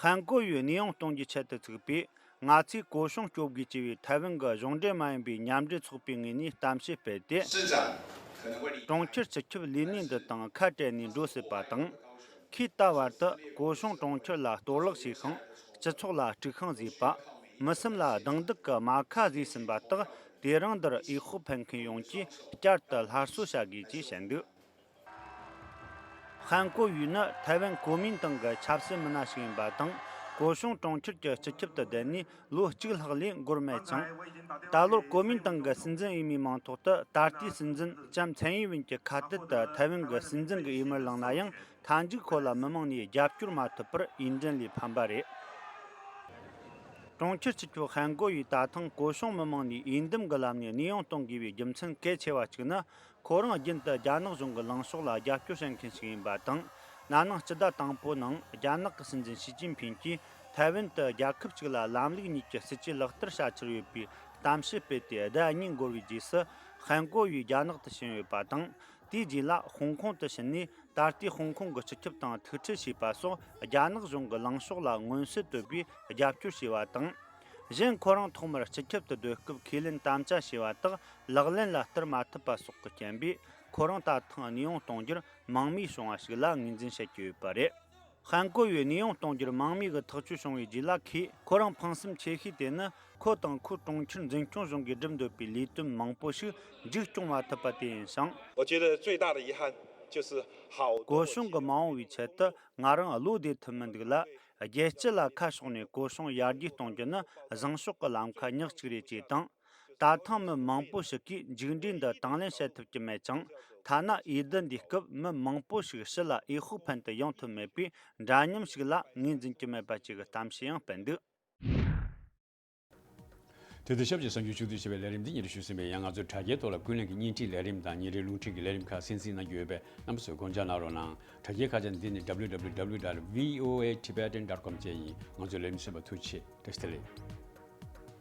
ཧན་ཀོ་ཡིས་གནས་དབྱུང་གཏོང་རྒྱུའི་ཆེད་དུ་ཚུགས་པའི་ང་ཚོས་ཀའོ་ཤང་སྐྱོབ་དགོས་ཅེས་པའི་ཐའེ་ཝན་གྱི་གཞུང་འབྲེལ་མ་ཡིན་པའི་མཉམ་འབྲེལ་ཚོགས་པའི་ངོས་ནས་གཏམ་བཤད་སྤེལ་ཏེ། གྲོང་ཁྱེར་སྤྱི་ཁྱབ་ལས་གནས་འདི་དང་ཁ་བྲལ་ནས་འགྲོ་སྲིད་པ་དང་། ཁོས་ད་བར་དུ་ཀའོ་ཤང་གྲོང་ཁྱེར་ལ་གཏོར་བརླག་བྱས་ཤིང་། སྤྱི་ཚོགས་ལ་དཀྲུག་ཤིང་བཟོས་པ། མི་སེམས་ལ་རྡུང་རྡེག་གི་རྨ་ཁ་བཟོས་ཟིན་པ་དག་དེ་རིང་འདིར་འོས་ཤོག་འཕེན་མཁན་ཡོངས་ཀྱིས་བསྐྱར་དུ་སླར་གསོ་བྱ་དགོས་ཅེས་བཤད་འདུག་ཧན་ཀོ་ཡུས་ནི་ཐའེ་ཝན་གོ་མིན་ཏང་གི་ཆབ་སྲིད་མི་སྣ་ཞིག་ཡིན་པ་དང་། ཀའོ་ཤང་གྲོང་ཁྱེར་གྱི་སྤྱི་ཁྱབ་ཏུ་བསྡད་ནས་ལོ་གཅིག་ལྷག་ལས་འགོར་མེད་ཅིང་། ད་ལོར་གོ་མིན་ཏང་གི་སྲིད་འཛིན་འོས་མིའི་མིང་ཐོག་ཏུ་ད་ལྟའི་སྲིད་འཛིན་ལྕམ་ཚན་ཡིན་ཝིན་གྱི་ཁ་གཏད་དུ་ཐའེ་ཝན་གྱི་སྲིད་འཛིན་གྱི་འོས་མིར་ལངས་ན་ཡང་། མཐའ་མཇུག་ཁོ་ལ་མི་མང་ནས་རྒྱབ་སྐྱོར་མ་ཐོབ་པར་འོས་འགྲན་ལས་ཕམ་པ་རེད། གྲོང་ཁྱེར་སྤྱི་ཁྱབ་ཧན་ཀོ་ཡིས་ད་ཐེངས་ཀའོ་ཤང་མི་མང་ནས་འོས་འདེམས་ཀྱི་ལམ་ནས་གནས་དབྱུང་གཏོང་དགོས་པའི་རྒྱུ་མཚན་གལ་ཆེ་བ་གཅིག་ནི། ཁོ་རང་རྒྱུན་དུ་རྒྱ་ནག་གཞུང་གི་ལངས་ཕྱོགས་ལ་རྒྱབ་སྐྱོར་བྱེད་མཁན་ཞིག་ཡིན་པ་དང་། ན་ནིང་སྤྱི་ཟླ་དང་པོའི་ནང་རྒྱ་ནག་གི་སྲིད་འཛིན་ཞི་ཅིན་ཕིང་གིས་ཐའེ་ཝན་དུ་རྒྱལ་ཁབ་གཅིག་ལ་ལམ་ལུགས་གཉིས་ཀྱི་སྲིད་ཇུས་ལག་བསྟར་བྱ་འཆར་ཡོད་པའི་གཏམ་བཤད་སྤེལ་ཏེ་ཟླ་གཉིས་འགོར་བའི་རྗེས་སུ། ཧན་ཀོ་ཡིས་རྒྱ་ནག་ཏུ་ཕྱིན་ཡོད་པ་དང་། དེའི་རྗེས་ལ་ཧོང་ཀོང་དུ་ཕྱིན་ནས། ད་ ད་ལྟའི་ཧོང་ཀོང་གི་སྤྱི་ཁྱབ་དང་ཐུག་འཕྲད་བྱས་པ་སོགས། རྒྱ་ནག་གཞུང་གི་ལངས་ཕྱོགས་ལ་མངོན་གསལ་དོད་པའི་རྒྱབ་སྐྱོར་བྱས་པ་དང་། གཞན་ཁོ་རང་ཐོག་མར་སྤྱི་ཁྱབ་ཏུ་སྡོད་སྐབས་ཁས་ལེན་དམ་བཅའ་བྱས་པ་དག་ལག་ལེན་ལ་བསྟར་མ་ཐུབ་པ་སོགས་ཀྱི་རྐྱེན་པས། ཁོ་རང་ད་ཐེངས་གནས་དབྱུང་གཏོང་རྒྱུར་མང་མོས་བྱུང་བ་ཞིག་ལ་ངོས་འཛིན་བྱེད་ཀྱི་ཡོད་པ་རེད། ཧན་གོ་ཡུས་གནས་དབྱུང་གཏོང་རྒྱུར་མང་མོས་ཀྱི་ཐག་གཅོད་བྱུང་བའི་རྗེས་ལ། ཁོས་ཁོ་རང་ཕངས་སེམས་ཆེ་ཤོས་དེ་ནི། ཁོ་དང་ཁོའི་གྲོང་ཁྱེར་འཛིན་སྐྱོང་གཞུང་གིས་སྒྲུབ་འདོད་པའི་ལས་དོན་མང་པོ་ཞིག་མཇུག་སྐྱོང་མ་ཐུབ་པ་དེ་ཡིན་ཞིང་། 我觉得最大的遗憾就是好多 གོ་བྱུང་གི་མ་འོངས་པའི་ཆེད་དུ་ང་རང་བློ་བདེ་ཐུབ་མི་འདུག་ལ། རྒྱལ་སྤྱི་ལ་ཁ་ཕྱོགས་ནས་གོ་བྱུང་ཡར་རྒྱས་གཏོང་རྒྱུ་ནི་བཟང་ཕྱོགས་ཀྱི་ལམ་ཁ་ཉག་གཅིག་རེད་ཅེས་དང་། ད་ཐེངས་མི་མང་པོ་ཞིག་གིས་མཇུག་འབྲས་འདི་དང་ལེན་བྱེད་ཐུབ་ཀྱི་མེད་ཅིང་། ཐ་ན་འོས་བསྡུ་འདིའི་སྐབས་མི་མང་པོ་ཞིག་ཕྱི་ལ་འོས་ཤོག་འཕེན་དུ་ཡོང་ཐུབ་མེད་པས། འདྲ་མཉམ་ཞིག་ལ་ངོས་འཛིན་གྱི་མེད་པ་བཅས་ཀྱི་གཏམ་བཤད་ཡང་སྤེལ་འདུག། དེ་དང་ཆབས་ཅིག་གསར་འགྱུར་ཕྱོགས་བསྡུས་བྱས་པའི་ལས་རིམ་འདི་ཉིན་རེ་ཞུ་ཟིན་པས། ཡང་ང་ཚོའི་དྲ་རྒྱའི་ཐོག་ལ་ཀུན་གླེང་གི་བརྙན་འཕྲིན་ལས་རིམ་དང་ཉིན་རེའི་རླུང་འཕྲིན་གྱི་ལས་རིམ་ཁག་གསན་གཟིགས་གནང་རྒྱུ་ཡོད་པས། རྣམ་པ་ཚོས་དགོངས་འཇགས་གནང་རོགས་གནང་། དྲ་རྒྱའི་ཁ་བྱང་འདི་ནི་www.voatibetan.com བཅས་ཡིན། ང་ཚོའི་ལས་རིམ་གསན་པར་ཐུགས་རྗེ་ཆེ། བཀྲ་ཤིས་བདེ་ལེགས།